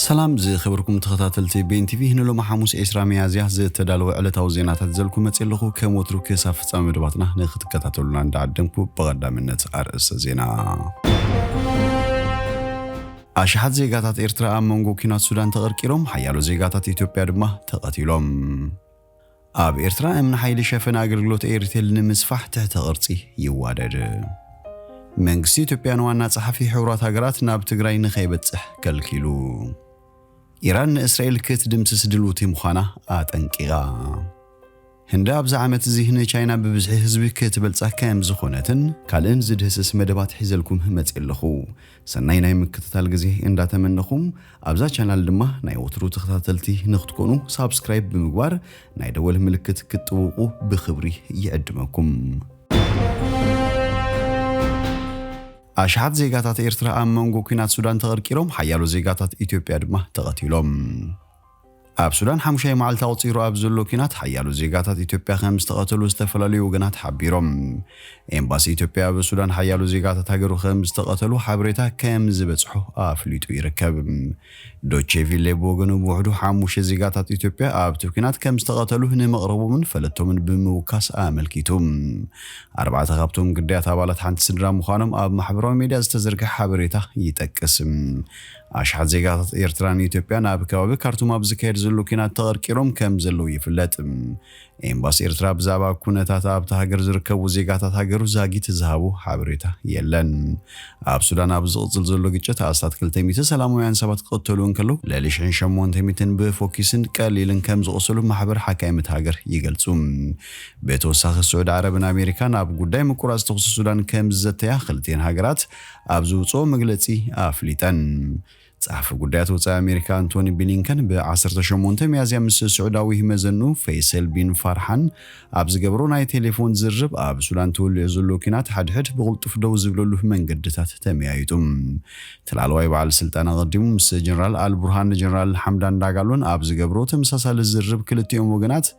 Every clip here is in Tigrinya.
ሰላም ዝኸበርኩም ተኸታተልቲ ቤን ቲቪ፣ ንሎሚ ሓሙስ ዕስራ ሚያዝያ ዝተዳለወ ዕለታዊ ዜናታት ዘልኩ መጽእ ኣለኹ። ከም ወትሩ ክሳብ ፍጻመ መደባትና ንክትከታተሉና እንዳዓደምኩ፣ ብቐዳምነት ኣርእስተ ዜና። ኣሽሓት ዜጋታት ኤርትራ ኣብ መንጎ ኲናት ሱዳን ተቐርቂሮም፣ ሓያሎ ዜጋታት ኢትዮጵያ ድማ ተቐቲሎም። ኣብ ኤርትራ እምኒ ሓይሊ ሸፈነ ኣገልግሎት ኤሪቴል ንምስፋሕ ትሕተ ቅርጺ ይዋደድ። መንግስቲ ኢትዮጵያ ንዋና ጸሓፊ ሕቡራት ሃገራት ናብ ትግራይ ንኸይበጽሕ ከልኪሉ። ኢራን ንእስራኤል ክትድምስስ ድልውቲ ምዃና ኣጠንቂቓ። ህንዲ ኣብዚ ዓመት እዚ ንቻይና ብብዝሒ ህዝቢ ክትበልጻ ከም ዝኾነትን ካልእን ዝድህስስ መደባት ሒዘልኩም መጽእ ኣለኹ። ሰናይ ናይ ምክትታል ግዜ እንዳተመነኹም፣ ኣብዛ ቻናል ድማ ናይ ወትሩ ተኸታተልቲ ንክትኮኑ ሳብስክራይብ ብምግባር ናይ ደወል ምልክት ክትጥውቑ ብኽብሪ ይዕድመኩም። ኣሽሓት ዜጋታት ኤርትራ ኣብ መንጎ ኲናት ሱዳን ተቐርቂሮም፣ ሓያሎ ዜጋታት ኢትዮጵያ ድማ ተቐቲሎም። ኣብ ሱዳን ሓሙሻይ መዓልቲ ኣቑጺሩ ኣብ ዘሎ ኲናት ሓያሎ ዜጋታት ኢትዮጵያ ከም ዝተቐተሉ ዝተፈላለዩ ወገናት ሓቢሮም። ኤምባሲ ኢትዮጵያ ኣብ ሱዳን ሓያሎ ዜጋታት ሃገሩ ከም ዝተቐተሉ ሓበሬታ ከም ዝበጽሖ ኣፍሊጡ ይርከብ። ዶቼ ቪሌ ብወገኑ ብውሕዱ ሓሙሽተ ዜጋታት ኢትዮጵያ ኣብቲ ኲናት ከም ዝተቐተሉ ንመቕረቦምን ፈለጥቶምን ብምውካስ ኣመልኪቱ። ኣርባዕተ ካብቶም ግዳያት ኣባላት ሓንቲ ስድራ ምዃኖም ኣብ ማሕበራዊ ሚድያ ዝተዘርግሐ ሓበሬታ ይጠቅስ። ኣሽሓት ዜጋታት ኤርትራን ኢትዮጵያን ኣብ ከባቢ ካርቱም ኣብ ዝካየድ ዘሎ ኲናት ተቐርቂሮም ከም ዘለዉ ይፍለጥ። ኤምባሲ ኤርትራ ብዛዕባ ኩነታት ኣብታ ሃገር ዝርከቡ ዜጋታት ሃገሩ ዛጊት ዝሃቦ ሓበሬታ የለን። ኣብ ሱዳን ኣብ ዝቕጽል ዘሎ ግጭት ኣስታት ክልተ ሚእቲ ሰላማውያን ሰባት ክቕተሉ እንከለዉ፣ ልዕሊ ሽሕን ሸሞንተ ሚእትን ብፎኪስን ቀሊልን ከም ዝቖሰሉ ማሕበር ሓካይም እታ ሃገር ይገልጹ። ብተወሳኺ ስዑዲ ዓረብን ኣሜሪካን ኣብ ጉዳይ ምቁራጽ ተኹሲ ሱዳን ከም ዝዘተያ ክልቲኤን ሃገራት ኣብ ዝውጽኦ መግለጺ ኣፍሊጠን። ጸሓፊ ጉዳያት ወጻኢ ኣሜሪካ ኣንቶኒ ብሊንከን ብ ዓሰርተ ሸሞንተ ሚያዝያ ምስ ስዑዳዊ መዘኑ ፈይሰል ቢን ፋርሓን ኣብ ዝገበሮ ናይ ቴሌፎን ዝርርብ፣ ኣብ ሱዳን ተወሊዑ ዘሎ ኲናት ሓድሕድ ብቕልጡፍ ደው ዝብለሉ መንገድታት ተመያይጡ። እቲ ላዕለዋይ በዓል ስልጣን ኣቐዲሙ ምስ ጀነራል ኣልቡርሃን ጀነራል ሓምዳን ዳጋሎን ኣብ ዝገብሮ ተመሳሳሊ ዝርርብ፣ ክልቲኦም ወገናት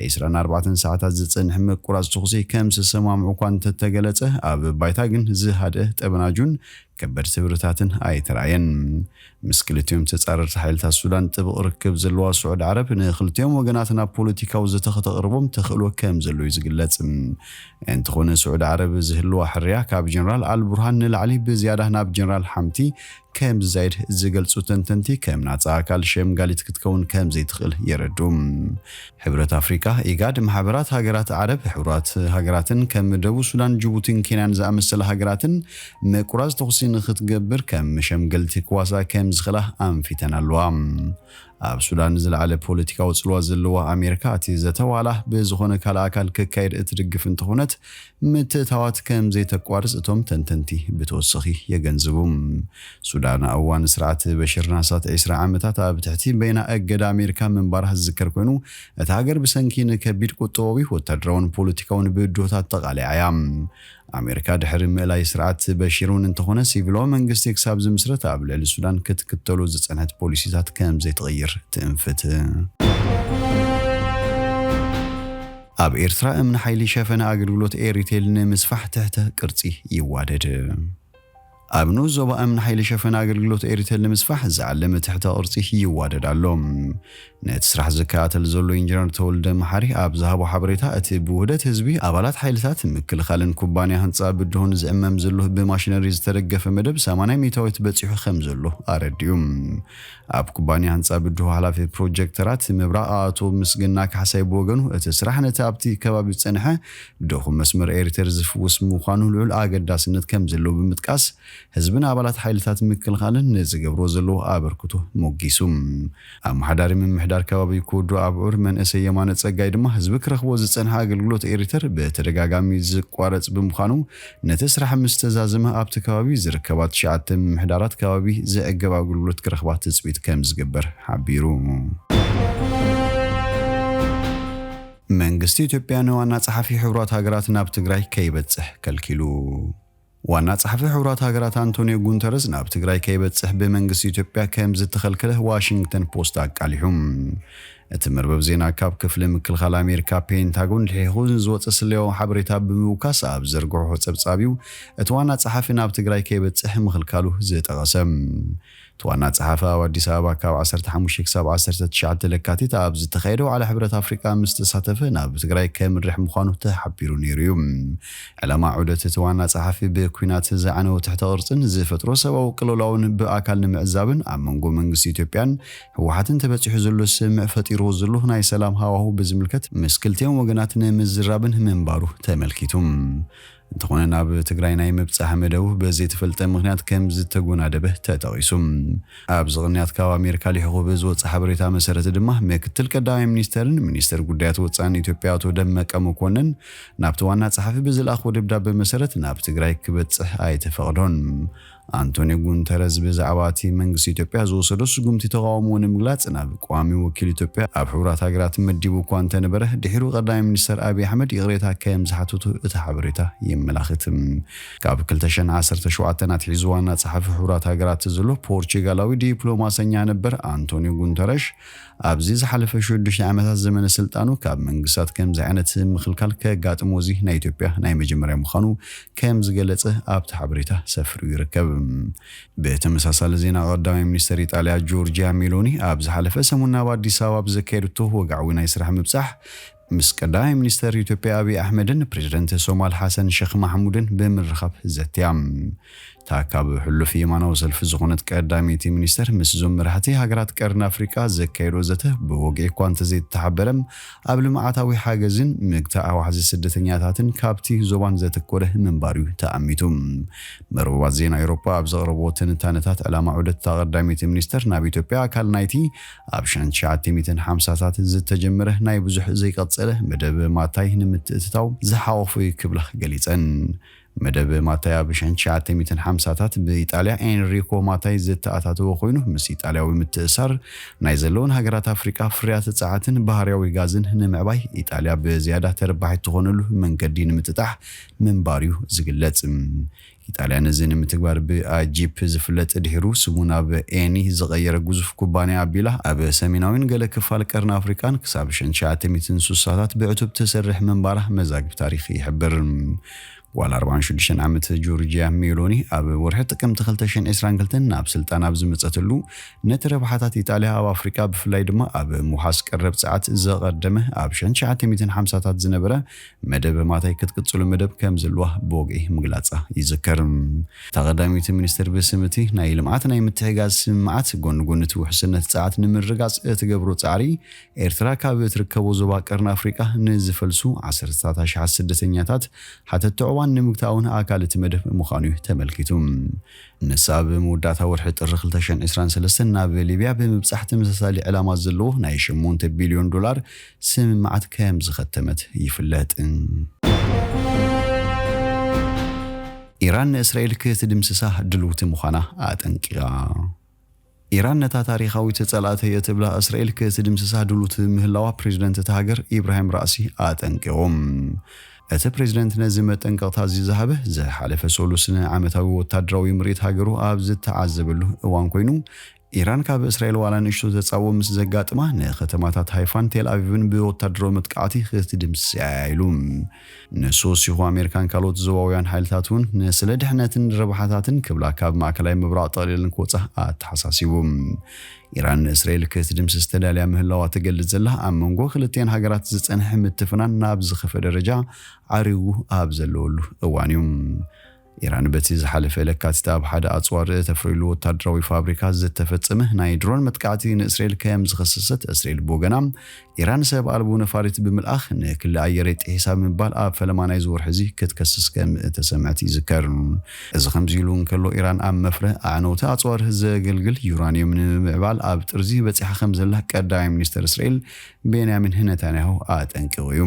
ዕስራን ኣርባዕተን ሰዓታት ዝጸንሕ ምቁራጽ ተኹሲ ከም ዝሰማምዑ እኳ እንተተገለጸ፣ ኣብ ባይታ ግን ዝሃድአ ጠበናጁን ከበድቲ ብረታትን ኣይተራእየን። ምስ ክልቲኦም ተጻረርቲ ሓይልታት ሱዳን ጥብቕ ርክብ ዘለዋ ስዑዲ ዓረብ፣ ንክልቲኦም ወገናት ናብ ፖለቲካዊ ዘተ ከተቕርቦም ተኽእሎ ከም ዘሎ እዩ ዝግለጽ። እንተኾነ፣ ስዑዲ ዓረብ ዝህልዋ ሕርያ ካብ ጀነራል ኣልቡርሃን ንላዕሊ ብዝያዳ ናብ ጀነራል ሓምቲ ከም ዝዛይድ ዝገልጹ ተንተንቲ፣ ከም ናጻ ኣካል ሸምጋሊት ክትከውን ከም ዘይትኽእል የረድኡ። ሕብረት ኣፍሪቃ፣ ኢጋድ፣ ማሕበራት ሃገራት ዓረብ፣ ሕቡራት ሃገራትን ከም ደቡብ ሱዳን፣ ጅቡቲን ኬንያን ዝኣመሰላ ሃገራትን ምቁራጽ ተኹሲ ንኽትገብር ከም መሸምገልቲ ክዋስኣ ከም ዝኽእላ ኣንፊተን ኣለዋ። ኣብ ሱዳን ዝለዓለ ፖለቲካዊ ጽልዋ ዘለዋ ኣሜሪካ፣ እቲ ዘተ ዋላ ብዝኾነ ካልእ ኣካል ክካየድ እትድግፍ እንተኾነት፣ ምትእታዋት ከም ዘይተቋርጽ እቶም ተንተንቲ ብተወሰኺ የገንዝቡ። ሱዳን ኣብ እዋን ስርዓት በሽር ናሳት ዕስራ ዓመታት ኣብ ትሕቲ በይና እገዳ ኣሜሪካ ምንባራ ዝዝከር ኮይኑ፣ እታ ሃገር ብሰንኪ ንከቢድ ቁጠባዊ፣ ወታደራውን ፖለቲካውን ብድሆታት ተቓሊዓ እያ። ኣሜሪካ ድሕሪ ምእላይ ስርዓት በሽር እውን እንተኾነ፣ ሲቪላዊ መንግስቲ ክሳብ ዝምስረት ኣብ ልዕሊ ሱዳን ክትክተሎ ዝጸንሐት ፖሊሲታት ከም ዘይትቕይር ትእንፍት። ኣብ ኤርትራ እምኒ ሓይሊ ሸፈነ ኣገልግሎት ኤሪቴል ንምስፋሕ ትሕተ ቅርጺ ይዋደድ። ኣብ ንኡስ ዞባ እምኒ ሓይሊ ሸፈነ ኣገልግሎት ኤሪቴል ንምስፋሕ ዝዓለመ ትሕተ ቅርጺ ይዋደድ ኣሎ። ነቲ ስራሕ ዝከታተል ዘሎ ኢንጂነር ተወልደ መሓሪ ኣብ ዝሃቦ ሓበሬታ፣ እቲ ብውህደት ህዝቢ፣ ኣባላት ሓይልታት ምክልኻልን ኩባንያ ህንጻ ብድሆን ዝዕመም ዘሎ ብማሽነሪ ዝተደገፈ መደብ ሰማንያ ሚእታዊት በጺሑ ከም ዘሎ ኣረዲኡ። ኣብ ኩባንያ ህንጻ ብድሆ ሓላፊ ፕሮጀክተራት ምብራቕ ኣቶ ምስግና ካሕሳይ ብወገኑ፣ እቲ ስራሕ ነቲ ኣብቲ ከባቢ ዝጸንሐ ድኹም መስመር ኤሪቴል ዝፍውስ ምዃኑ ልዑል ኣገዳስነት ከም ዘለዎ ብምጥቃስ፣ ህዝብን ኣባላት ሓይልታት ምክልኻልን ንዝገብሮ ዘለዎ ኣበርክቶ ሞጊሱ። ኣመሓዳሪ ምምሕዳር ከባቢ ኩዶ ኣብዑር መንእሰይ የማነ ጸጋይ ድማ፣ ህዝቢ ክረኽቦ ዝጸንሐ ኣገልግሎት ኤሪቴል ብተደጋጋሚ ዝቋረጽ ብምዃኑ፣ ነቲ ስራሕ ምስ ተዛዘመ፣ ኣብቲ ከባቢ ዝርከባ ትሽዓተ ምምሕዳራት ከባቢ ዘዕገብ ኣገልግሎት ክረኽባ ትጽቢት ከም ዝግበር ሓቢሩ። መንግስቲ ኢትዮጵያ ንዋና ጸሓፊ ሕቡራት ሃገራት ናብ ትግራይ ከይበጽሕ ከልኪሉ። ዋና ጸሓፊ ሕቡራት ሃገራት ኣንቶኒዮ ጉንተረስ ናብ ትግራይ ከይበጽሕ ብመንግስቲ ኢትዮጵያ ከም ዝተኸልከለ ዋሽንግተን ፖስት ኣቃሊሑ። እቲ መርበብ ዜና ካብ ክፍሊ ምክልኻል ኣሜሪካ ፔንታጎን ልሒኹ ዝወጸ ስለያዊ ሓበሬታ ብምውካስ ኣብ ዘርግሖ ጸብጻብ እዩ እቲ ዋና ጸሓፊ ናብ ትግራይ ከይበጽሕ ምኽልካሉ ዝጠቐሰ። እቲ ዋና ጸሓፊ ኣብ ኣዲስ ኣበባ ካብ ዓሰርተ ሓሙሽተ ክሳብ ዓሰርተ ትሽዓተ ለካቲት ኣብ ዝተኻየደ ዋዕላ ሕብረት ኣፍሪቃ ምስ ተሳተፈ ናብ ትግራይ ከምርሕ ምዃኑ ተሓቢሩ ነይሩ እዩ። ዕላማ ዑደት እቲ ዋና ጸሓፊ ብኲናት ዝዓነወ ትሕተ ቅርጽን ዝፈጥሮ ሰብኣዊ ቅልውላውን ብኣካል ንምዕዛብን ኣብ መንጎ መንግስቲ ኢትዮጵያን ህወሓትን ተበጺሑ ዘሎ ስምምዕ ፈጢርዎ ዘሎ ናይ ሰላም ሃዋሁ ብዝምልከት ምስ ክልቲኦም ወገናት ንምዝራብን ምንባሩ ተመልኪቱ። እንተኾነ ናብ ትግራይ ናይ ምብጻሕ መደቡ ብዘይተፈልጠ ምኽንያት ከም ዝተጎናደበ ተጠቒሱ። ኣብዚ ቅንያት ካብ ኣሜሪካ ልሒኹ ብዝወጽእ ሓበሬታ መሰረት ድማ ምክትል ቀዳማይ ሚኒስተርን ሚኒስተር ጉዳያት ወጻእን ኢትዮጵያ ኣቶ ደመቀ መኮንን ናብቲ ዋና ጸሓፊ ብዝለኣኽዎ ደብዳበ መሰረት ናብ ትግራይ ክበጽሕ ኣይተፈቕዶን። ኣንቶኒዮ ጉንተረዝ ብዛዕባ እቲ መንግስቲ ኢትዮጵያ ዝወሰዶ ስጉምቲ ተቓውሞ ንምግላጽ ናብ ቀዋሚ ወኪል ኢትዮጵያ ኣብ ሕቡራት ሃገራት መዲቡ እኳ እንተነበረ ድሒሩ ቀዳማይ ሚኒስተር ኣብይ ኣሕመድ ይቕሬታ ከም ዝሓተቱ እቲ ሓበሬታ የመላኽት። ካብ ክልተ ሽሕን ዓሰርተ ሸውዓተን ኣትሒዙ ዋና ጸሓፊ ሕቡራት ሃገራት ዘሎ ፖርቹጋላዊ ዲፕሎማሰኛ ነበር ኣንቶኒዮ ጉንተረሽ ኣብዚ ዝሓለፈ ሽዱሽተ ዓመታት ዘመነ ስልጣኑ ካብ መንግስታት ከምዚ ዓይነት ምኽልካል ከጋጥሞ እዚ ናይ ኢትዮጵያ ናይ መጀመርያ ምዃኑ ከም ዝገለጸ ኣብቲ ሓበሬታ ሰፍሩ ይርከብ። ብተመሳሳሊ ዜና ቀዳማይ ሚኒስተር ኢጣልያ ጆርጂያ ሜሎኒ ኣብ ዝሓለፈ ሰሙን ናብ ኣዲስ ኣበባ ብዘካየድቶ ወግዓዊ ናይ ስራሕ ምብጻሕ ምስ ቀዳማይ ሚኒስተር ኢትዮጵያ ኣብይ ኣሕመድን ፕሬዚደንት ሶማል ሓሰን ሸኽ ማሕሙድን ብምርኻብ ዘትያ። እታ ካብ ሕሉፍ የማናዊ ሰልፊ ዝኾነት ቀዳመይቲ ሚኒስተር ምስዞም መራሕቲ ሃገራት ቀርኒ ኣፍሪቃ ዘካየዶ ዘተ ብወግዒ እኳ እንተዘይተሓበረ ኣብ ልምዓታዊ ሓገዝን ምግታእ ኣዋሕዚ ስደተኛታትን ካብቲ ዞባን ዘተኮረ ምንባር እዩ ተኣሚቱ። መርበባት ዜና ኤውሮጳ ኣብ ዘቕረብዎ ትንታነታት ዕላማ ዑደት እታ ቀዳመይቲ ሚኒስተር ናብ ኢትዮጵያ ኣካል ናይቲ ኣብ ሸንሸዓተ ሚእትን ሓምሳታት ዝተጀመረ ናይ ብዙሕ ዘይቀጸለ መደብ ማታይ ንምትእትታው ዝሓቆፈ እዩ ክብላ ገሊጸን። መደብ ማታይ ኣብ ሸንሸዓተ ሚእትን ሓምሳታት ብኢጣልያ ኤንሪኮ ማታይ ዝተኣታተወ ኮይኑ ምስ ኢጣልያዊ ምትእሳር ናይ ዘለውን ሃገራት ኣፍሪቃ ፍርያት ጸዓትን ባህርያዊ ጋዝን ንምዕባይ ኢጣልያ ብዝያዳ ተረባሒት ትኾነሉ መንገዲ ንምጥጣሕ ምንባር እዩ ዝግለጽ። ኢጣልያ ነዚ ንምትግባር ብኣጂፕ ዝፍለጥ ድሒሩ ስሙ ናብ ኤኒ ዝቐየረ ግዙፍ ኩባንያ ኣቢላ ኣብ ሰሜናዊን ገለ ክፋል ቀርኒ ኣፍሪቃን ክሳብ ሸንሸዓተ ሚእትን ስሳታት ብዕቱብ ትሰርሕ ምንባራ መዛግብ ታሪኽ ይሕብር። ጓል ኣርባዓን ሽዱሽተን ዓመት ጆርጂያ ሜሎኒ ኣብ ወርሒ ጥቅምቲ ክልተ ሽሕን ዕስራን ክልተን ናብ ስልጣን ኣብ ዝመጸትሉ ነቲ ረብሓታት ኢጣልያ ኣብ ኣፍሪቃ ብፍላይ ድማ ኣብ ምውሓስ ቀረብ ጸዓት ዘቐደመ ኣብ ሸንሸዓተ ሚእትን ሓምሳታት ዝነበረ መደብ ማታይ ክትቅጽሉ መደብ ከም ዘለዋ ብወግዒ ምግላጻ ይዝከር። እታ ቀዳመይቲ ሚኒስትር ብስም እቲ ናይ ልምዓት ናይ ምትሕጋዝ ስምምዓት ጎኒ ጎኒ እቲ ውሕስነት ጸዓት ንምርግጋጽ እትገብሮ ጻዕሪ ኤርትራ ካብ እትርከቦ ዞባ ቀርኒ ኣፍሪቃ ንዝፈልሱ ዓሰርተታት ኣሽሓት ስደተኛታት ሓተቲ ዕዋን ንምግታእ እውን ኣካል እቲ መደብ ምዃኑ እዩ ተመልኪቱ። ንሳ ኣብ መወዳእታ ወርሒ ጥሪ ክልተ ሽሕን ዕስራን ሰለስተን ናብ ሊብያ ብምብጻሕ ተመሳሳሊ ዕላማ ዘለዎ ናይ ሸሞንተ ቢልዮን ዶላር ስምምዓት ከም ዝኸተመት ይፍለጥ። ኢራን ንእስራኤል ክትድምስሳ ድልውቲ ምዃና ኣጠንቂቓ። ኢራን ነታ ታሪኻዊት ጸላእተይ እትብላ እስራኤል ክትድምስሳ ድሉት ምህላዋ ፕሬዚደንት እታ ሃገር ኢብራሂም ራእሲ ኣጠንቂቖም። እቲ ፕሬዚደንት ነዚ መጠንቀቕታ እዚ ዝሃበ ዝሓለፈ ሰሉስ ንዓመታዊ ወታደራዊ ምርኢት ሃገሩ ኣብ ዝተዓዘበሉ እዋን ኮይኑ፣ ኢራን ካብ እስራኤል ዋላ ንእሽቶ ተጻብኦ ምስ ዘጋጥማ ንከተማታት ሃይፋን ቴል ኣቪቭን ብወታደራዊ መጥቃዕቲ ክትድምስስ እያ ኢሉ። ንሱ ወሲኹ ኣሜሪካን ካልኦት ዞባውያን ሓይልታት እውን ንስለ ድሕነትን ረብሓታትን ክብላ ካብ ማእከላይ ምብራቕ ጠቕሊለን ክወጻ ኣተሓሳሲቡ። ኢራን ንእስራኤል ክትድምስስ ተዳልያ ምህላዋ ትገልጽ ዘላ ኣብ መንጎ ክልቲኣን ሃገራት ዝጸንሐ ምትፍናን ናብ ዝኸፈ ደረጃ ዓሪጉ ኣብ ዘለወሉ እዋን እዩ። ኢራን በቲ ዝሓለፈ ለካቲት ኣብ ሓደ ኣጽዋር እተፍርየሉ ወታደራዊ ፋብሪካ ዝተፈጸመ ናይ ድሮን መጥቃዕቲ ንእስራኤል ከም ዝኸሰሰት እስራኤል ብወገና ኢራን ሰብ ኣልቦ ነፋሪት ብምልኣኽ ንክሊ ኣየረይ ጥሒሳ ብምባል ኣብ ፈለማ ናይዚ ወርሒ እዚ ክትከስስ ከም እተሰምዐት ይዝከር። እዚ ከምዚ ኢሉ እንከሎ ኢራን ኣብ መፍረ ኣዕነውቲ ኣጽዋር ዘገልግል ዩራንየም ንምምዕባል ኣብ ጥርዚ በጺሓ ከም ዘላ ቀዳማይ ሚኒስተር እስራኤል ቤንያሚን ነታንያሁ ኣጠንቂቑ እዩ።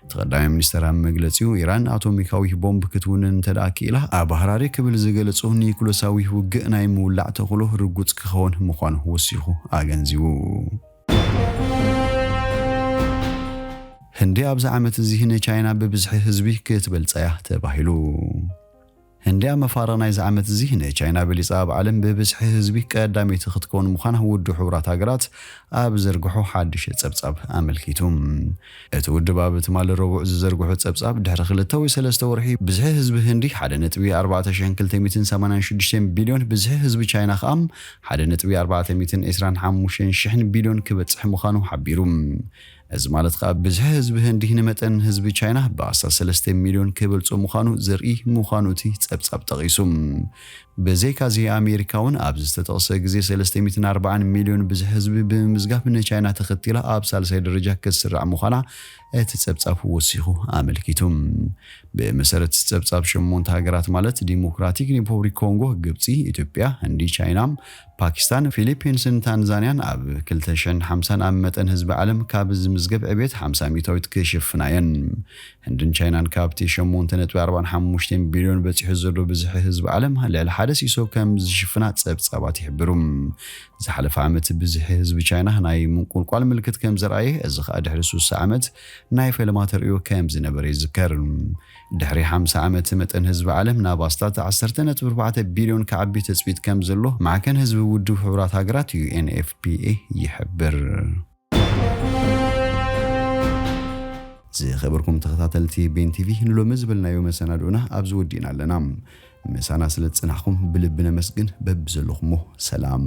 እቲ ቀዳማይ ሚኒስተር ኣብ መግለጺኡ ኢራን ኣቶሚካዊ ቦምብ ክትውንን እንተ ደኣ ክኢላ ኣብ ሃራሪ ክብል ዝገለጾ ኒኩለሳዊ ውግእ ናይ ምውላዕ ተኽእሎ ርጉጽ ክኸውን ምዃኑ ወሲኹ ኣገንዚቡ። ህንዲ ኣብዚ ዓመት እዚ ንቻይና ብብዝሒ ህዝቢ ክትበልጻ እያ ተባሂሉ። ህንዲ ኣብ መፋርቕ ናይዚ ዓመት እዚ ንቻይና በሊጻ ኣብ ዓለም ብብዝሒ ህዝቢ ቀዳመይቲ ክትከውን ምዃና ውድብ ሕቡራት ሃገራት ኣብ ዘርግሖ ሓድሽ ጸብጻብ ኣመልኪቱ። እቲ ውድብ ኣብ ትማሊ ረቡዕ ዝዘርግሖ ጸብጻብ ድሕሪ ክልተ ወይ ሰለስተ ወርሒ ብዝሒ ህዝቢ ህንዲ ሓደ ነጥቢ ኣርባዕተ ሽሕን ክልተ ሚእትን ሰማንያን ሽዱሽተን ቢልዮን፣ ብዝሒ ህዝቢ ቻይና ከኣ ሓደ ነጥቢ ኣርባዕተ ሚእትን ዕስራን ሓሙሽተን ሽሕን ቢልዮን ክበጽሕ ምዃኑ ሓቢሩ። እዚ ማለት ከኣ ብዝሒ ህዝቢ ህንዲ ንመጠን ህዝቢ ቻይና ብኣስታት ሰለስተ ሚልዮን ክበልጾ ምዃኑ ዘርኢ ምዃኑ እቲ ጸብጻብ ጠቒሱ። ብዘይካዚ ኣሜሪካ እውን ኣብዚ ዝተጠቕሰ ግዜ ሰለስተ ሚእትን ኣርባዓን ሚልዮን ብዝሒ ህዝቢ ብምምዝጋብ ንቻይና ተኸቲላ ኣብ ሳልሳይ ደረጃ ክትስራዕ ምዃና እቲ ጸብጻብ ወሲኹ ኣመልኪቱ። ብመሰረት ጸብጻብ ሸሞንተ ሃገራት ማለት ዲሞክራቲክ ሪፐብሊክ ኮንጎ፣ ግብጺ፣ ኢትዮጵያ፣ ህንዲ፣ ቻይና፣ ፓኪስታን፣ ፊሊፒንስን ታንዛንያን ኣብ ክልተ ሽሕን ሓምሳን ኣብ መጠን ህዝቢ ዓለም ካብ ዝምዝገብ ዕቤት ሓምሳ ሚእታዊት ክሽፍና እየን። ህንድን ቻይናን ካብቲ ሸሞንተ ነጥቢ ኣርባዕን ሓሙሽተን ቢልዮን በጺሑ ዘሎ ብዝሒ ህዝቢ ዓለም ልዕሊ ሓደ ሲሶ ከም ዝሽፍና ጸብጻባት ይሕብሩ። ዝሓለፈ ዓመት ብዝሒ ህዝቢ ቻይና ናይ ምንቁልቋል ምልክት ከም ዘርኣየ፣ እዚ ኸኣ ድሕሪ ሱሳ ዓመት ናይ ፈለማ ተርእዮ ከም ዝነበረ ይዝከር። ድሕሪ ሓምሳ ዓመት መጠን ህዝቢ ዓለም ናብ ኣስታት ዓሰርተ ነጥቢ ኣርባዕተ ቢልዮን ክዓቢ ትጽቢት ከም ዘሎ ማዕከን ህዝቢ ውድብ ሕቡራት ሃገራት ዩ ኤን ኤፍ ፒ ኤ ይሕብር። ዝኸበርኩም ተኸታተልቲ ቤን ቲቪ፣ ንሎሚ ዝበልናዮ መሰናድኦና ኣብዚ ወዲእና ኣለና። ምሳና ስለ ዝጸናሕኩም ብልቢ ነመስግን። በብዘለኹሞ ሰላም።